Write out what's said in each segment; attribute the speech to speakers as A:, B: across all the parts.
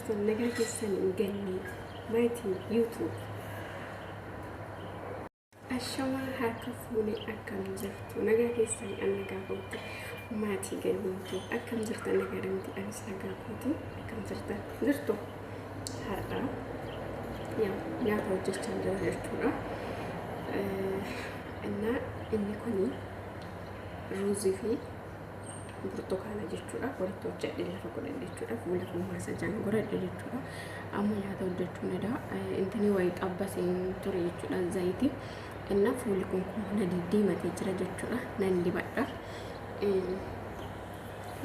A: Jirtan nagaa keessan hin ganne maatii YouTube. Ashamaa harka fuune, akkam jirtu? Nagaa keessan? An nagaa kooti. Maatii ganne YouTube, akkam jirtan? Nagaa damti, anis nagaa kooti. Akkam jirtan? Jirtu? Har'a nyaata hojjechaa jira jechuudha. Innaa inni kuni ruuzii fi burtukaana jechuudha. Walitti hojjedhee lafa godhadhe jechuudha. Fuula koo maasajaan godhadhe jechuudha. Amma nyaata hojjechuun edaa intini wayii xabbaseen ture jechuudha, zayitii. Innaa fuulli kun na diddiimatee jira jechuudha. Nan dibadha.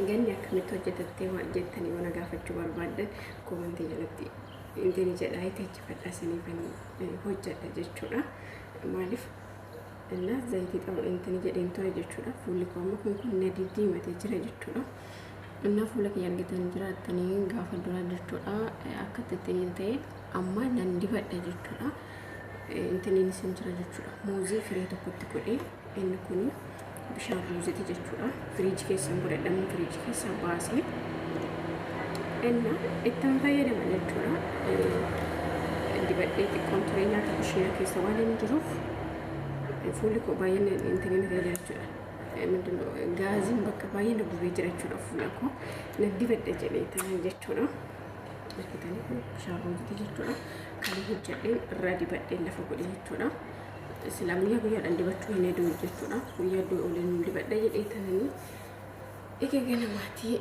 A: Ganni akkamitti hojjetattee waan jettanii waan gaafachuu barbaaddan koomantii jalatti intini jedhaa itti achifadha, isiniifan hojjedha jechuudha. Maaliif innaa zayitii xabu intini jedheen ture jechuudha. Fuulli koo amma kun na diddiimatee jira jechuudha. Innaa fuula kiyya argitanii jiraattanii gaafa duraa jechuudha, akka ittiin ta'e amma nan dibadha jechuudha. Intiniin isin jira jechuudha. Muuzii firee tokkotti godhee, inni kun bishaan ruuziiti jechuudha. Firiijii keessan godhadhamu, firiijii keessaa baasee inna ittiin fayyadama jechuudha. Dibadhee xiqqoon turee nyaata kushiina keessa waan hin jiruuf fuulli koo baay'een intiniin ta'ee jira jechuudha. Gaaziin bakka baay'ee na gubee jira jechuudha fuula koo. Na dibadhe jedhee taa'an jechuudha. Argitanii, kun bishaan ruuziiti jechuudha. Kan hojjedheen irraa dibadheen lafa godhe jechuudha. Silaa guyyaa guyyaadhaan dibachuu hin hedduu jechuudha. Guyyaa iddoo oliin dibadhe jedhee tananii. Egaa ganamaatii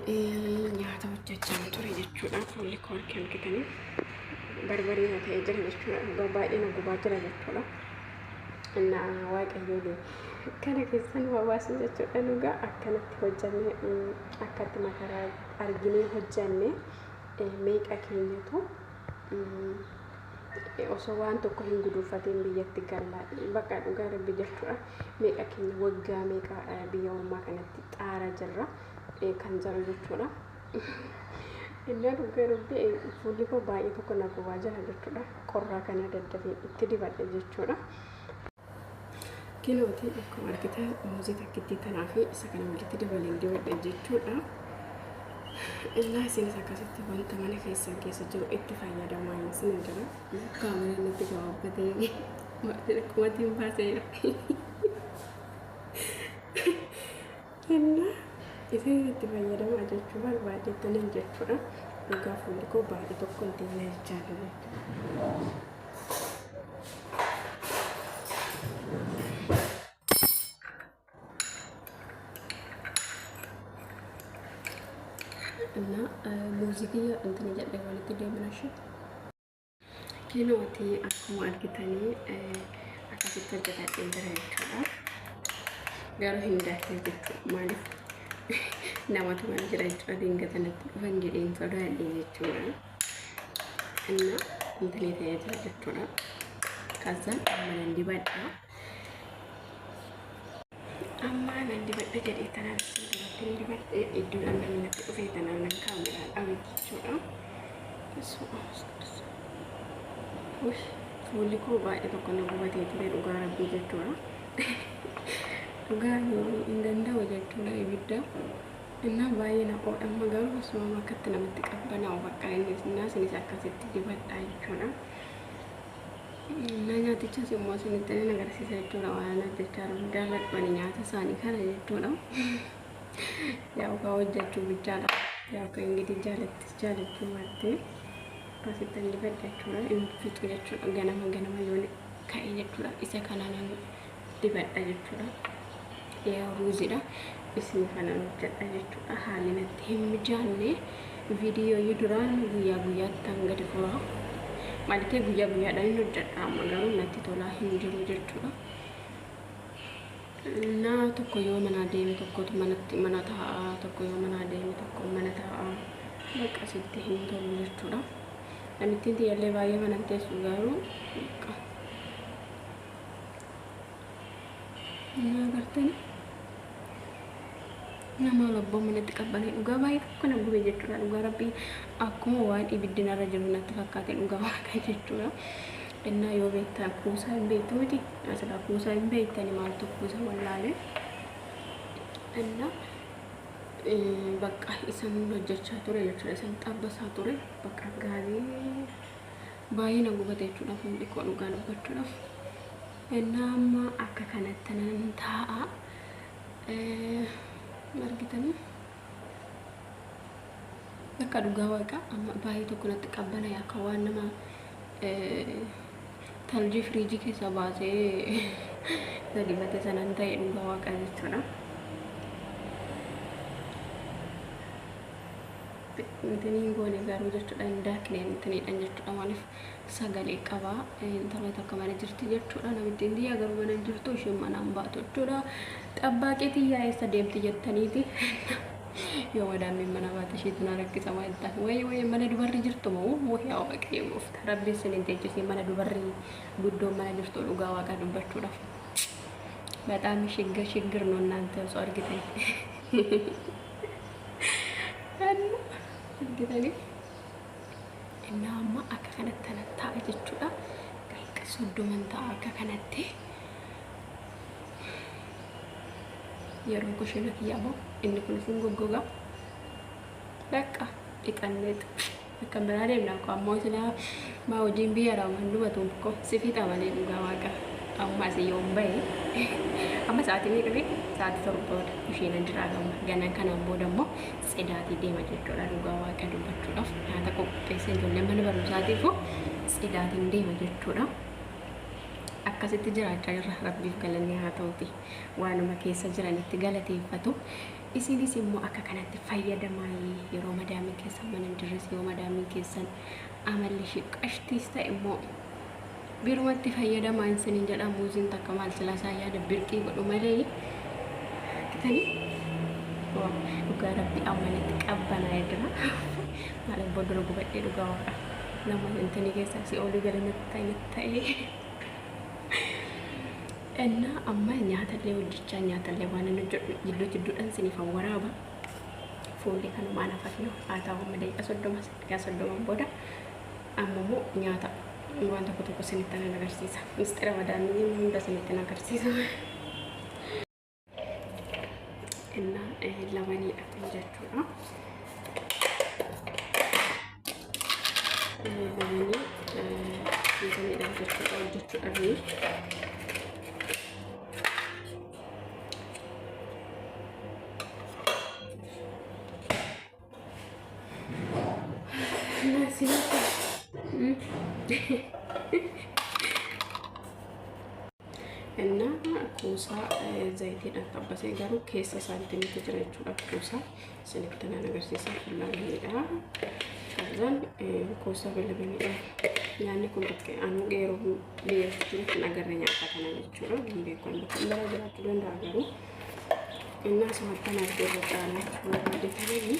A: nyaata hojjechaa ture jechuudha. Fuulli koo harki argitanii barbaree na ta'ee jira jechuudha. Dhugaa baay'ee na gubaa jira jechuudha. Innaa Waaqayyoon kana keessan hawaasa jechuudha. Dhugaa akkanatti hojjannee, akkatti makaraa arginee hojjanne, meeqa keenyatu osoo waan tokko hin guduunfatiin biyyatti galla? Bakka dhugaa Rabbi jechuudha. Meeqa keenya waggaa meeqa biyya ormaa kanatti xaara jirra kan jiru jechuudha. Innaa dhugaa Rabbi fuulli koo baay'ee tokko na gubaa jira jechuudha. Qorraa kana daddafee itti dibadhe jechuudha. Kilooti akkuma argitan muuzii takkittii tanaa fi isa kana walitti dabaleen dibadhe jechuudha. Innaa isinis akkasitti wanta mana keessan keessa jiru itti fayyadamaa isin jira. Kaameraan natti gabaabbatee akkumatiin baaseera. Innaa isin itti fayyadamaa jechuu barbaadettanan jechuudha. Dhugaa fuulli koo baay'ee tokko hin ta'in jechaa jira jechuudha. እና muuzii kiyya intini jedhee walitti deemna ishee. Kilooti akkuma argitanii akkasitti hojjetadhee jira jechuudha. Garuu hin daakne jechuudha. Maaliif namatu mana jira jechuudha. Dingata natti dhufan jedheen sodaadhe jechuudha. እና intini ta'ee jira jechuudha. Kazzaan amma nan dibadha. Amma nan dibadha jedhee tanaan isin duratti hin dibadhe, iddoodhaan namni natti dhufee tanaan nan kaameraan dhabe jechuudha. Fuulli koo baay'ee tokko na gubatee ture dhugaa Rabbii jechuudha. Dhugaa hin danda'u jechuudha ibidda. Innaa baay'ee na oodha, amma garuu osoo akkatti namatti qabbanaa'u bakka inni innaa isinis akkasitti dibadhaa jechuudha. Innaa nyaatichas immoo isinitti nan agarsiisa jechuudha, waan hojjechaa jiru jaalladhu ani nyaata isaanii kana jechuudha. Yaa kaa hojjechuu bichaadha. Yaa kan ingitii jaalattis jaalachuu baattee akkasitti an dibadha jechuudha. Hin fixu jechuudha, ganama ganama yoon ka'e jechuudha. Isa kana nan dibadha jechuudha. Yaa ruuziidha. Isin kanan hojjedha jechuudha. Haalli natti hin mijaanne viidiyoo duraan guyyaa guyyaatti tan gadi furaa. Maalitee guyyaa guyyaadhaan hin hojjedha, amma garuu natti tolaa hin jiru jechuudha. Naa tokko yoo manaa deeme tokkotu manatti mana taa'a, tokko yoo manaa deeme tokko mana taa'a. Bakka sitti hin tolu jechuudha. Namittiin tiyyallee baay'ee mana hin teessu garuu bakka. Na agartanii? Nama labboo manatti qabbanee dhugaa baay'ee tokko na gube jechuudha. Dhugaa Rabbii akkuma waan ibiddi narra jiru natti fakkaate, dhugaa Waaqa jechuudha. Innaa yoo beektan kuusaa hin beektu miti. Asirraa kuusaa hin beektani, maaltu kuusa wallaalee. Innaa Bakka isan hojjechaa ture jechuudha. Isan xabbasaa ture. Bakka gaarii baay'ee na gubate jechuudha. Fuulli koo dhugaa dubbachuudhaaf. Innaa amma akka kanatti nan taa'a. Argitanii? Bakka dhugaa waaqa amma baay'ee tokko natti qabbanaa akka waan nama taljii firiijii keessa baasee isa dibate sanan ta'e dhugaa waaqa jechuudha. Intiniin goone garuu jechuudha hin daakne intiniidhaan jechuudha maaliif sagalee qabaa intala takka mana jirti jechuudha namittiin tiyyaa garuu mana hin jirtu isheen manaan baatu jechuudha. Xabbaaqee tiyyaa eessa deemti jettaniiti yoo madaamiin mana baate isheetu na rakkisa maal jettan wayi wayi mana dubarri jirtu moo wayi yaa waaqayyo goofta rabbi isin hin teechisiin mana dubarri guddoon mana jirtu dhugaa waaqa dubbachuudhaaf በጣም ሽግር ሽግር ነው እናንተ osoo argitanii argitanii innaa amma akka kanatti kanan taa'a jechuudha. Daqiiqa 30 ta'a akka kanatti. Yeroo kushina kiyya immoo inni kunis hin goggoga. Bakka dhiqanneetu bakka biraa deemna koo ammoo silaa maa hojiin biyya raawwan dubatu koo si fixa malee dhugaa waaqa. Amma asii yoon bahe amma sa'aatii meeqa ta'e sa'aatii 7 booda kushiina jira gama ganan kanaan booda immoo tsidaatii deema jechuudha dhugaa waaqa dubbachuudhaaf nyaata qopheessa ijoollee mana barumsaatiif tsidaatiin deema jechuudha. Akkasitti jiraachaa jirra rabbiif galanni haa ta'uti waanuma keessa jiranitti galateeffatu. Isinis immoo akka kanatti fayyadamaa yeroo madaamiin keessan mana hin jirres yoo madaamiin keessan amalli ishee qashtiis ta'e immoo birumatti fayyadamaa isiniin jedha muuziin takka maal silaa isaa yaada birqii godhu malee argitanii dhugaa rabbi ammanatti qabbanaa'ee jira. Maal abboo dura gubadhee dhugaa waaqa nama intini keessaa si olii gadi natti ta'e natti ta'e. Innaa amma nyaatallee hojjechaa nyaatallee waan inni hojjedhu jidduu jidduudhaan isiniif waraaba. Fuulli kanumaan hafatu haa ta'u amma daqiiqa 30 daqiiqa 30 booda amma immoo nyaata waan tokko tokko isinitti nan agarsiisa. Mistira madaamii hunda isinitti nan agarsiisa. Innaa lamaniidha kun jechuudha. Lamanii intaniidha jechuudha hojjechuudhaaf. እና kuusaa zayitiidhaan xabbasee garuu keessa isaatti nuti jira jechuudha. Kuusaa isinitti nan agarsiisa labaniidha. Kazaan kuusaa labaniidha. Nyaanni kun bakka anu yeroo biyya jiru kan agarre nyaata kana jechuudha. Hin beeku bakka biraa jiraachuu danda'a garuu. Inni asumatti kan argee irra caalaa jechuudha. Barbaade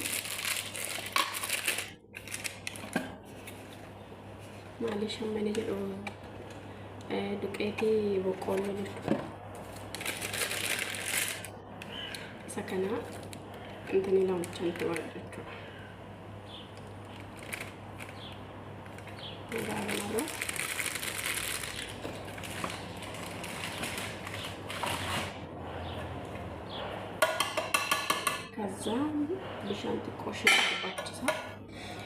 A: maali shammani jedhu duqeetii boqqoolloo jechuudha. Isa kana intini lamachaan godha jechuudha. Magaalaa ከዛ bishaan xiqqoo ishee barbaachisa.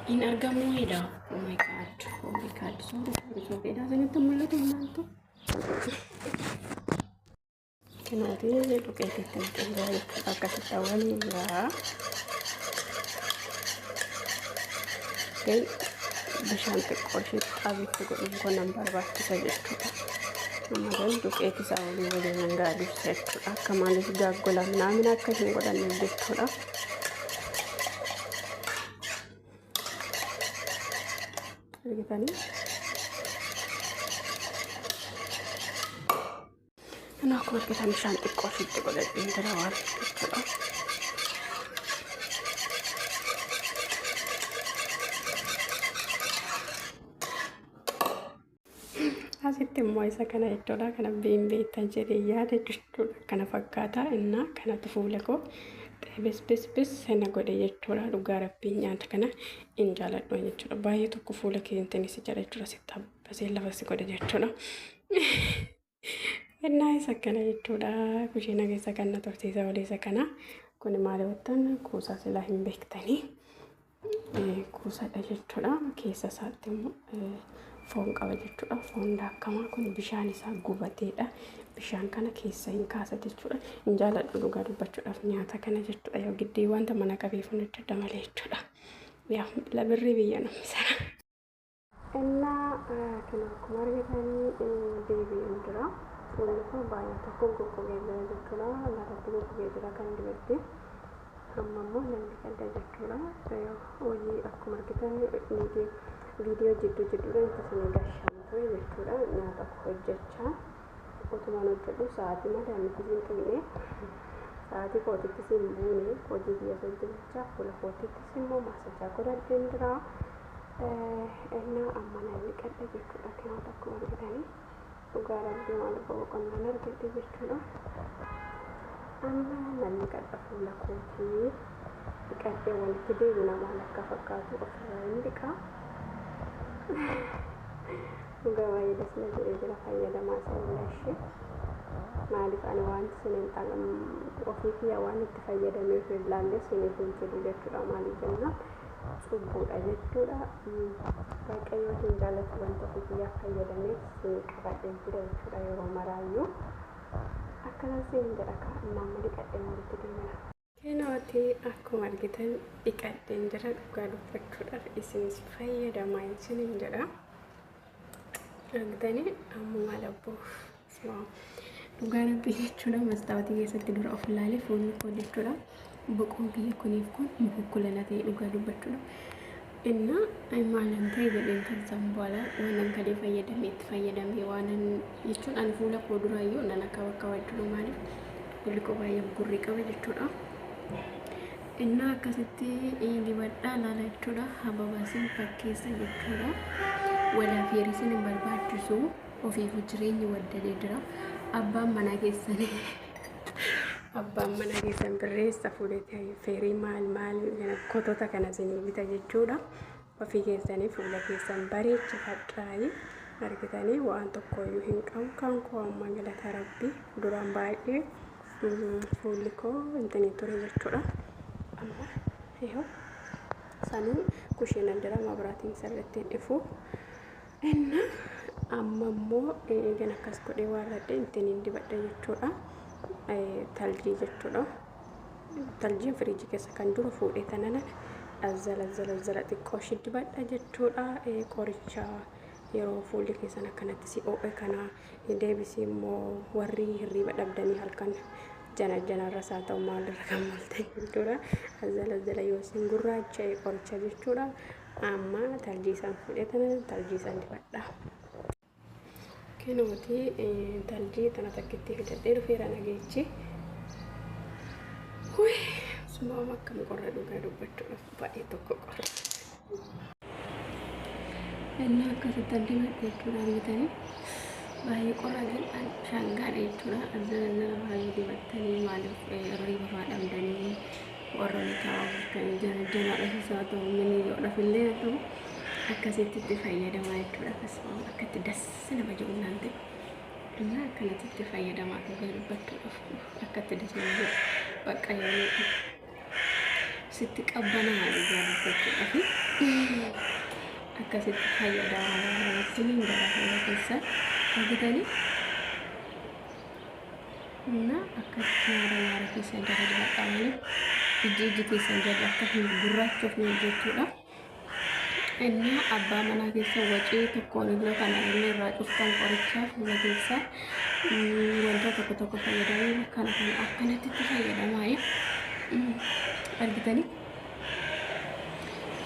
A: Hin argamu hedha. Oh my God. Oh my God. Sorry, sorry, sorry. Dha isinitti mul'atu maaltu? Kanaati duqeetitti naqee jechuudha. Akkasitti waliin gahaa. ግን bishaan xiqqoo ishee xabitti godhuun kun nan barbaachisa jechuudha. Amma gan duqeeti isaa walii waliin nan gaadibsa jechuudha. Akka maaliif gaaggola minaamin akka hin godhanneef jechuudha. Argitanii? Kana akkuma argitan bishaan xiqqoo isheetti godhadheen jira waan jechuudha. Asitti immoo isa kana jechuudha. Kana beektan jedhee yaada jechuudha. Kana fakkaata. Innaa kanatu fuula koo bis bis bis na godhe jechuudha. Dhugaa rabbiin nyaata kana hin jaaladhu jechuudha. Baay'ee tokko fuula keenya si jala jechuudha. Si xabbasee lafa si godhe jechuudha. Innaa isa kana jechuudha. Kushiina keessa kan na tursiisa olii isa kana. Kun maal jettan kuusaa silaa hin beektanii kuusaadha jechuudha. Keessa isaatti immoo foon qaba jechuudha. Foon daakamaa kun bishaan isaa gubateedha. Bishaan kana keessa hin kaasa jechuudha. Hin jaaladhu dhugaa dubbachuudhaaf nyaata kana jechuudha. Yoo giddii wanta mana qabeef hojjedha malee jechuudha. Yaa labirrii biyya namni sana. Innaa kan akkuma argitanii deebi'een jira. Fuulli koo baay'ee tokko goggogee jira jechuudha. Narratti goggogee jira kan dibadde. Amma immoo nan dhiqadha jechuudha. Hojii akkuma argitan viidiyoo jidduu jidduudhaan itti isinii gashaan ture jechuudha. Nyaata hojjechaa otumaan hojjedhu sa'aatii madaamitti hin xinne sa'aatii kootittis hin buune hojii biyya hojjechaa fuula kootittis immoo maasajaa godhadheen jira. Innaa amma nan dhiqadha jechuudha. Kanaaf akkuma argitanii dhugaa rabbii maal boqonnaan argadhe jechuudha. Amma nan dhiqadha fuula kootii dhiqadhee walitti deebina maal akka fakkaatu ofirraa hin dhiqa. Dhugaa baay'ee das na jedhee jira fayyadamaa isa ishee. Maaliif ani wanti isiniin ofii kiyya waan itti fayyadameef hin laalle isiniif hin fidu jechuudha. Maaliif jennaan cubbuudha jechuudha. Waaqayyo hin jaallatu wanta ofii kiyyaa fayyadameef isinii qabadheen fida jechuudha yeroo maraayyuu. Akkana isin jedha nama dhiqadheen walitti deemina. Kinooti akkuma argitan dhiqadheen jira dhugaa dubbachuudhaaf isinis fayyadamaa isiniin jedha. Argitanii ammumaa labboo. Dhugaa rabbii jechuudha mastaawotii keessatti dura of ilaalee fuulli koo jechuudha. Boqoon kiyya kuniif kun mukukkulana ta'e dhugaa dubbachuudha. Innaa maalan ta'e jedheen kan isaan በኋላ waanan kalee fayyadamee itti fayyadamee waanan jechuun ani fuula koo duraayyuu nan akka bakka waajjiru maaliif fuulli koo baay'ee gurrii qaba jechuudha. Innaa akkasitti dibadhaa laala jechuudha. Hababaasin fakkeessa jechuudha. Walaa feerisiin hin barbaachisu. Ofiifu jireenyi waddadee jira. Abbaan manaa keessanii abbaan manaa keessan birreessa fuudhee feerii maal maal kotota kana isinii bita jechuudha. Ofii keessanii fuula keessan bareechifadhaayi. Argitanii waan tokkoyyuu hin qabu. Kan koo amma galata rabbii duraan baay'ee fuulli koo intini ture jechuudha. Amma yoo sanuu kushiina jira mabraatiin sirriitti hin ifu. Inna amma immoo eegan akkas godhee waarradhe intiniin dibadha jechuudha. Taljii jechuudha. Taljiin firiijii keessa kan jiru fuudhee tananan azzala azzala azzala xiqqoo ishii dibadha jechuudha. Qoricha yeroo fuulli keessan akkanatti si oo'e kana deebisii immoo warri hirriiba dhabdanii halkan jana janarras haa ta'u maalirra kan maltan jechuudha. Azzala azzala yoo isin gurraacha'e qoricha jechuudha. Amma taljii isaan fuudhee tanan taljii isaan dibadha. Kinooti taljii tana takkitti fidadhee dhufeera nageechi. Sumaama akkam qorra dhugaa dubbachuudhaaf baay'ee tokko qorra. Innaa akkasitti dibadhe jechuudha argitanii. Baay'ee qorra gidhaan shangaadha jechuudha. Azzala azzala baay'ee dibattanii maaliif hirriiba fa'aa dhabdanii warroonni taa'aa jirtanii jana janaadhaafis haa ta'u miniyyoodhaaf illee haa ta'u akkasitti itti fayyadamaa jechuudha. Akkasuma akkatti das nama jedhu naan ta'e. Innaa akkanatti itti fayyadamaa dhugaa dubbachuudhaaf akkatti das nama jedhu bakka yeroo sitti qabbanaa dhugaa dubbachuudhaaf akkasitti fayyadamaa isiniin gara fuula keessa argitanii. Innaa akkasitti nyaara nyaara keessan jala dibadhaa malee ijji ijji keessan jala akka hin gurraachofne jechuudha. Innaa abbaa manaa keessa wacii tokkoon illee kana illee irraa cuftan qorichaa fuula keessa wantoota tokko tokko fayyadamuu kana kana akkanatti itti fayyadamaa argitanii.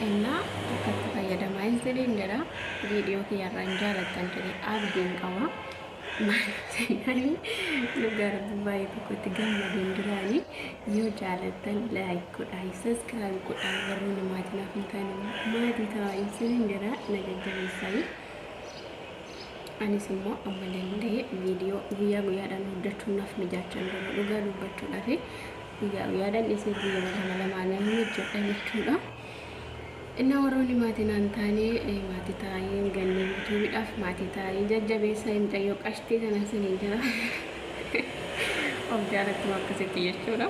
A: Innaa akkatti fayyadamaa isiniin jedha. Viidiyoo kiyyarraa hin jaalattan jedhee abdiin qaba. Maaliif jennaan dhugaa rabbi baay'ee tokkotti gammadeen jiraani. Yoo jaalattan like godhaa, subscribe godhaa, warroonni maatii naaf hin taane maatii ta'aa isiniin jedha na jajjabeessaa. Anis immoo amma danda'e viidiyoo guyyaa guyyaadhaan hojjechuun naaf mijaachaa jiru dhugaa dubbachuudhaaf guyyaa guyyaadhaan dhiisee guyyaa lama lamaan hojjedha jechuudha. Innaa warroonni maatii naan taane maatii ta'anii ganni yuutuubiidhaaf maatii ta'anii jajjabeessaa mucayyoo qashtii kana isiniin jira. Of jaalattu akkasitti jechuudha.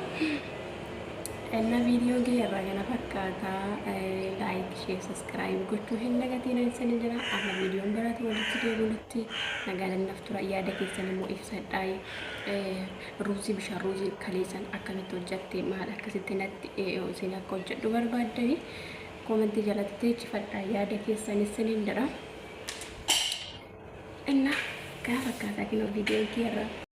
A: Inna viidiyoo kiyya irraa kana fakkaata. Like, share, subscribe gochuu hin dagatiin isin jira. Amma viidiyoon biraatti walitti deebinutti nagaan naaf tura. Yaada keessan immoo ibsadhaa. Ruuzii, bishaan ruuzii kaleessan akkamitti hojjatte, maal akkasitti natti isin akka hojjedhu barbaaddanii koomentii jalatti teechifadhaa, yaada keessan isiniin jedha. Inna kana fakkaataa kinoo viidiyoon kiyya irraa.